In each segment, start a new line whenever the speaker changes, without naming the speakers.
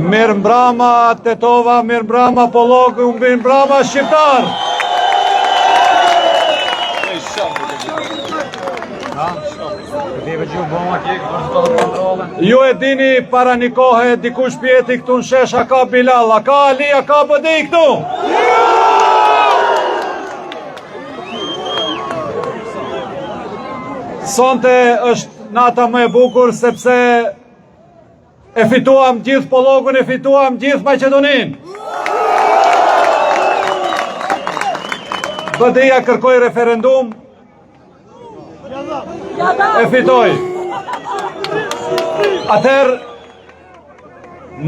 Mirëmbrama Tetova, mirëmbrama Pollogu, mirëmbrama shqiptarë! Ju e dini para një kohe dikush pyeti këtu në shesh a ka Bilal, a ka Ali, a ka BDI këtu? Sonte është nata më e bukur sepse e fituam gjithë Pollogun, e fituam gjithë Maqedoninë. BDI-ja kërkoi referendum, e fitoi. Atëherë,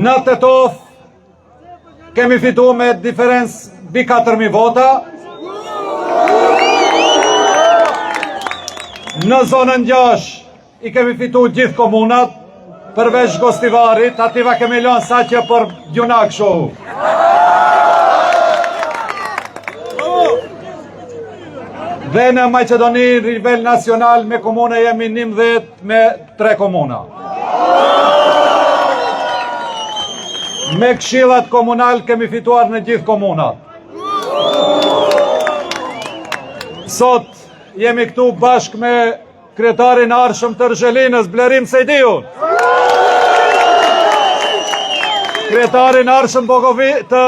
në Tetovë, Kemi fitu me diferencë mbi 4.000 vota. Në zonën 6 i kemi fitu gjithë komunat, përveç Gostivarit, aty va kemi lënë sa që për gjunak shohu. Dhe në Maqedoni, nivel nacional me komuna jemi 11 me 3 komuna. Me këshillat komunal kemi fituar në gjithë komunat. Sot jemi këtu bashkë me kryetarin e ardhshëm të Zhelinës, Blerim Sejdiun. Kryetarin e ardhshëm Bogovi, të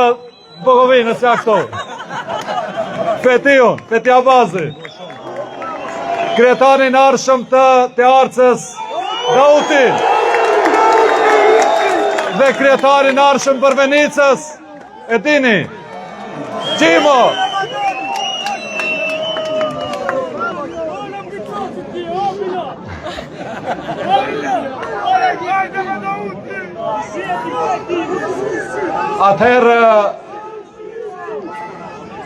Bogovinës ja këtu. Fetiun, Feti Abazi. Kryetarin e ardhshëm të Tearcës, Dautin. Dhe kryetarin e ardhshëm Bërvenicës, e dini, Gjimo. Atëherë,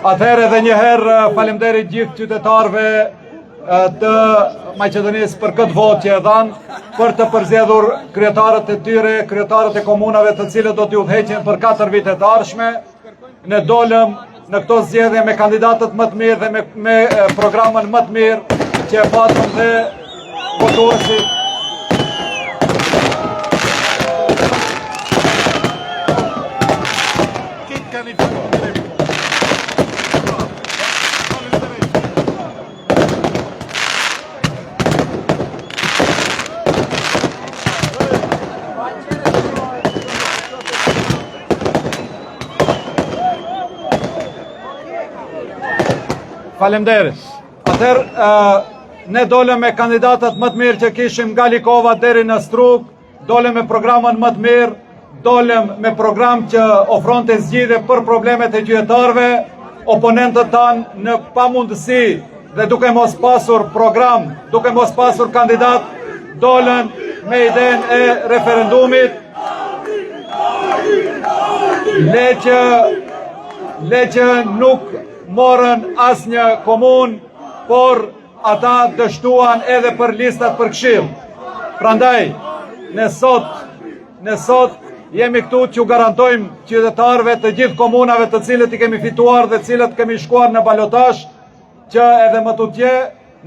atëherë edhe një herë faleminderit gjithë qytetarëve të Maqedonisë për këtë votë që e dhanë për të përzgjedhur kryetarët e tyre, kryetarët e komunave të cilët do t'i udhëheqin për 4 vitet e ardhshme. Ne dolëm në këto zgjedhje me kandidatët më të mirë dhe me, me programën më të mirë që e patëm dhe votuesit. Faleminderit. Atëherë, ne dolëm me kandidatët më të mirë që kishim nga Likova deri në Strugë, dolëm me programën më të mirë, dolëm me program që ofronte zgjidhje për problemet e qytetarëve, oponentët tanë në pamundësi dhe duke mos pasur program, duke mos pasur kandidat, dolën me idenë e referendumit. Le që, le që nuk morën asnjë komunë, por ata dështuan edhe për listat për këshill. Prandaj, ne sot, ne sot jemi këtu t'ju garantojmë qytetarëve të gjithë komunave të cilët i kemi fituar dhe cilët kemi shkuar në balotazh, që edhe më tutje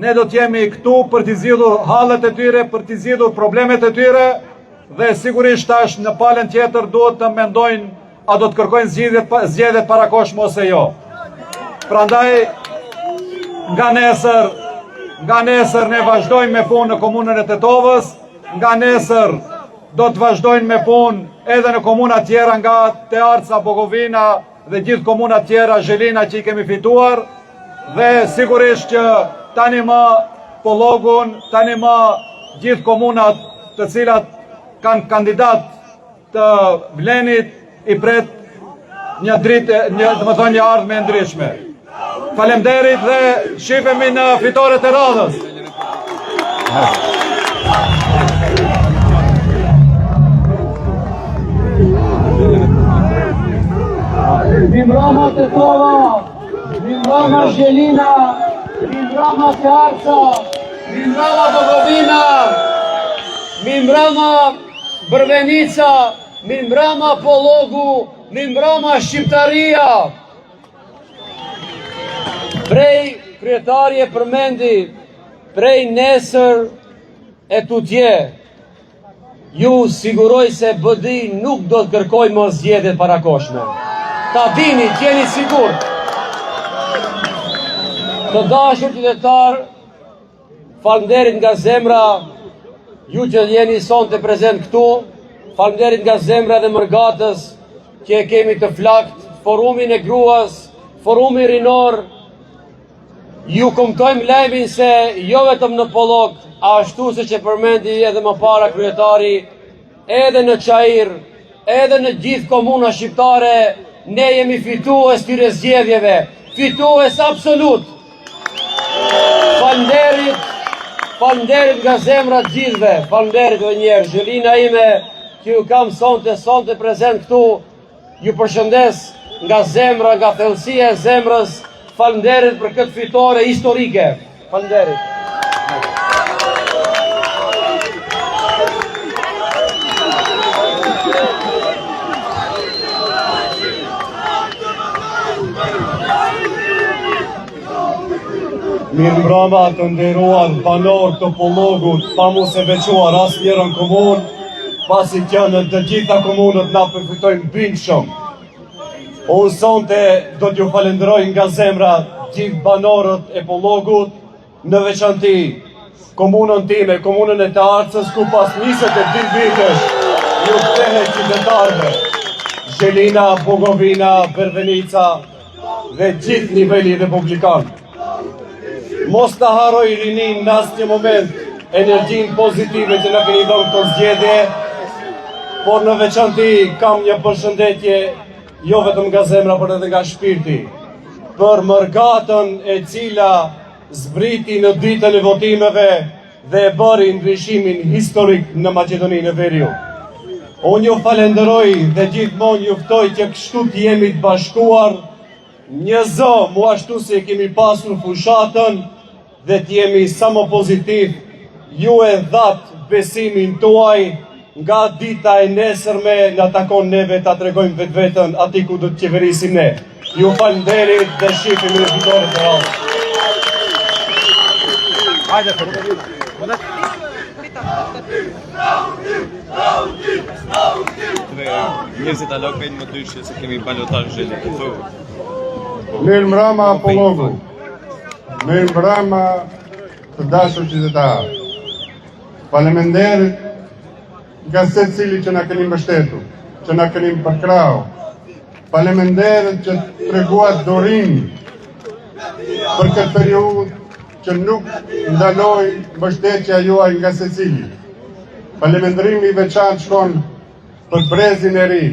ne do të jemi këtu për t'i zgjidhur hallet e tyre, për t'i zgjidhur problemet e tyre dhe sigurisht tash në palën tjetër duhet të mendojnë a do të kërkojnë zgjidhjet zgjedhje të parakohshme ose jo. Prandaj nga nesër, nga nesër ne vazhdojmë me punë në komunën e Tetovës, nga nesër do të vazhdojnë me punë edhe në komunat tjera nga Tearca, Bogovina, dhe gjithë komunat tjera Zhelina që i kemi fituar dhe sigurisht që tani më Pollogun, tani më gjithë komunat të cilat kanë kandidat të Vlenit i pret një dritë, një, domethënë një ardhme e ndritshme. Faleminderit dhe shifemi në fitoret e radhës.
Mirëmbrëma Tetova, mirëmbrëma Zhelina, mirëmbrëma Tearca, mirëmbrëma Bogovina. Mirëmbrëma Bërvenica, mirëmbrëma Pollogu, mirëmbrëma Shqiptaria. Prej kryetari e përmendi, prej nesër e tutje, ju siguroj se BDI nuk do të kërkojë më zgjedhje të parakohshme. Ta dini, të jeni sigurt. Të dashur qytetarë, Faleminderit nga zemra ju që jeni sonte prezent këtu. Faleminderit nga zemra dhe mërgatës që e kemi të flakt, forumin e gruas, forumin rinor. Ju kumtojmë lajmin se jo vetëm në Pollog, ashtu siç e përmendi edhe më para kryetari, edhe në Çair, edhe në gjithë komuna shqiptare, ne jemi fitues këtyre zgjedhjeve, fitues absolut. Faleminderit, faleminderit nga zemra të gjithëve, faleminderit edhe një herë, Zhelina ime që ju kam sonte, sonte prezent këtu, ju përshëndes nga zemra, nga thellësia e zemrës, faleminderit për këtë fitore historike. Faleminderit.
Mirëmbrëma të nderuar banorë të Pollogut, pa mos e veçuar asnjërën komunë, pasi që në të gjitha komunët na po fitojmë bindshëm. Unë sonte do t'ju falenderoj nga zemra gjithë banorët e Pollogut, në veçanti komunën time, komunën e Tearcës, ku pas 22 vitesh ju kthehet qytetarëve, Zhelina, Bogovina, Bërvenica dhe gjithë niveli republikan. Mos ta harroj rininë në asnjë moment energjinë pozitive që na keni dhënë këto zgjedhje, por në veçanti kam një përshëndetje jo vetëm nga zemra, por edhe nga shpirti, për mërgatën e cila zbriti në ditën e votimeve dhe e bëri ndryshimin historik në Maqedoninë e Veriut. Unë ju falenderoj dhe gjithmonë ju ftoj që kështu të jemi të bashkuar Një zë, mu ashtu si e kemi pasur fushatën dhe të jemi sa më pozitiv, ju e dhatë besimin tuaj nga dita e nesërme na takon neve ta tregojmë vetveten aty ku do të qeverisim ne. Ju faleminderit dhe shihemi në fitoren e radhës.
Hajde,
Njerëzit alo kejnë më dyshje se kemi balotazh zheli.
Mirëmbrëma Pollogu. Mirëmbrëma të dashur qytetarë. Faleminderit nga secili që na keni mbështetur, që na keni përkrahur. Faleminderit që treguat durim për këtë periudhë që nuk ndaloi mbështetja juaj nga secili. Falënderimi i veçantë shkon për brezin e ri.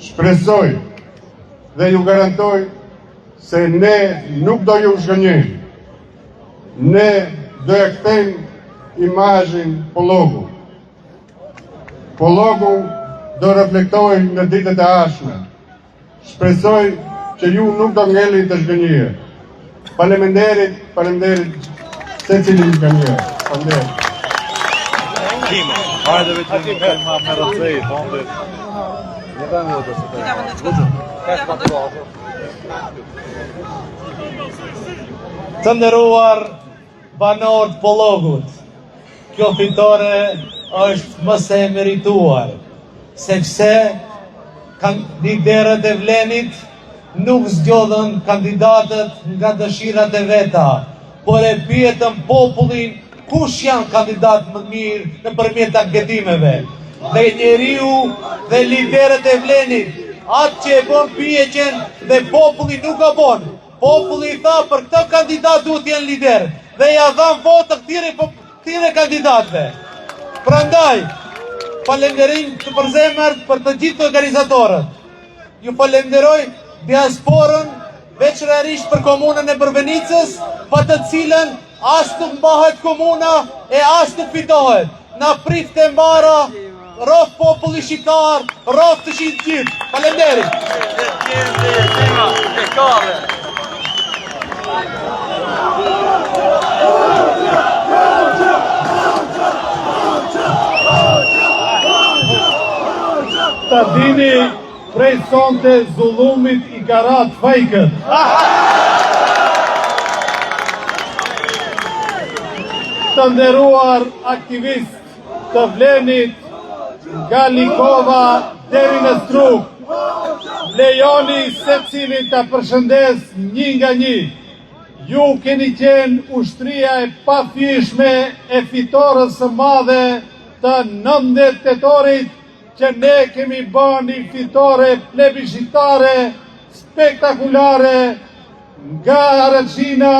Shpresoj dhe ju garantoj se ne nuk do ju zhgënjejmë. Ne do ja kthejmë imazhin Pollogut. Pollogu do reflektojë në ditët e ardhshme. Shpresoj që ju nuk do ngelni të zhgënjyer. Faleminderit, faleminderit secilit nga një. Faleminderit.
Kimo, hajde vetë një më me rëndësi, thonë. Një vend do të thotë.
Të nderuar banorë të Pollogut, kjo fitore është më se e merituar, sepse liderët e Vlenit nuk zgjodhën kandidatët nga dëshirat e veta, por e pyetën popullin kush janë kandidatët më të mirë nëpërmjet anketimeve. Dhe njeriu dhe liderët e Vlenit, atë që e bon pyetjen dhe populli nuk gabon, Populli i tha për këtë kandidat duhet të jenë lider dhe ja dhanë votën këtyre po këtyre kandidatëve. Prandaj, falënderim të përzemërt për të gjithë organizatorët. Ju falënderoj diasporën veçanërisht për komunën e Bërvenicës, pa të cilën as nuk mbahet komuna e as nuk fitohet. Na priftë e mbara, rroftë populli shqiptar, rroftë të gjithë. Faleminderit. Ta dini prej sonte zullumit i ka ra t'fajkët. Të nderuar aktivistë të Vlenit nga Likova deri në Strugë, lejoni secilin ta përshëndes një nga një. Ju keni qenë ushtria e pathyeshme e fitores së madhe të 19 tetorit që ne kemi ba një fitore plebishitare spektakulare nga Haraçina,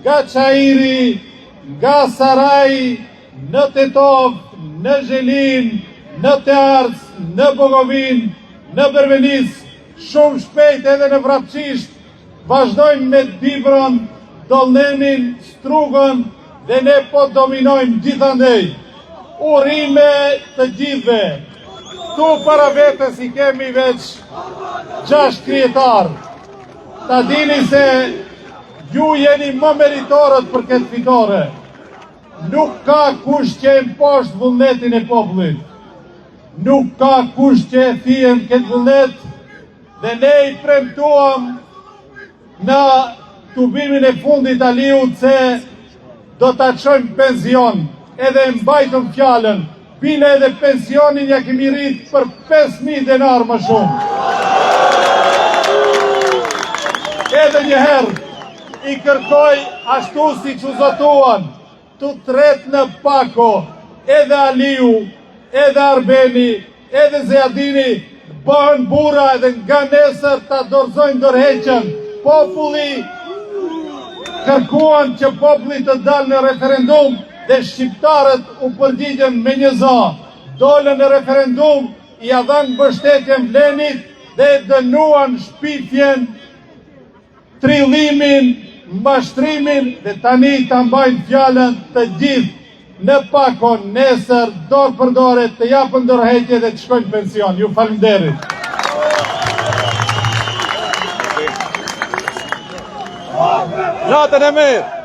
nga Çairi, nga Saraji, në Tetovë, në Zhelinë, në Tearcë, në Bogovinë, në Bërvenicë, shumë shpejt edhe në Vrapçisht, Vazhdojmë me Dibrën, Dollnenin, Strugën dhe ne po dominojmë gjithandej. Urime të gjithëve. Ktu para vetes i kemi veç 6 kryetarë. Ta dini se ju jeni më meritorët për këtë fitore. Nuk ka kush që e mposht vullnetin e popullit. Nuk ka kush që e thyen këtë vullnet Dhe ne i premtuam në tubimin e fundit Aliut se do ta çojmë pension, edhe e mbajtëm fjalën, bile edhe pensionin ja kemi rrit për 5.000 denar më shumë. Edhe një herë i kërkoj ashtu siç u zotuan, Të tretë në pako, edhe Aliu, edhe Arbeni, edhe Zejadini, bëhen burra edhe nga nesër ta dorëzojnë dorëheqjen. Populli kërkuan që populli të dalë në referendum dhe shqiptarët u përgjigjën me një zë. Dolën në referendum, ia dhanë mbështetjen Vlenit dhe dënuan shpifjen trillimin, mashtrimin dhe tani ta mbajnë fjalën të gjithë në pako nesër dorë për dore të japën dorëheqje dhe të shkojnë pension. Ju faleminderit.
Natën e mirë.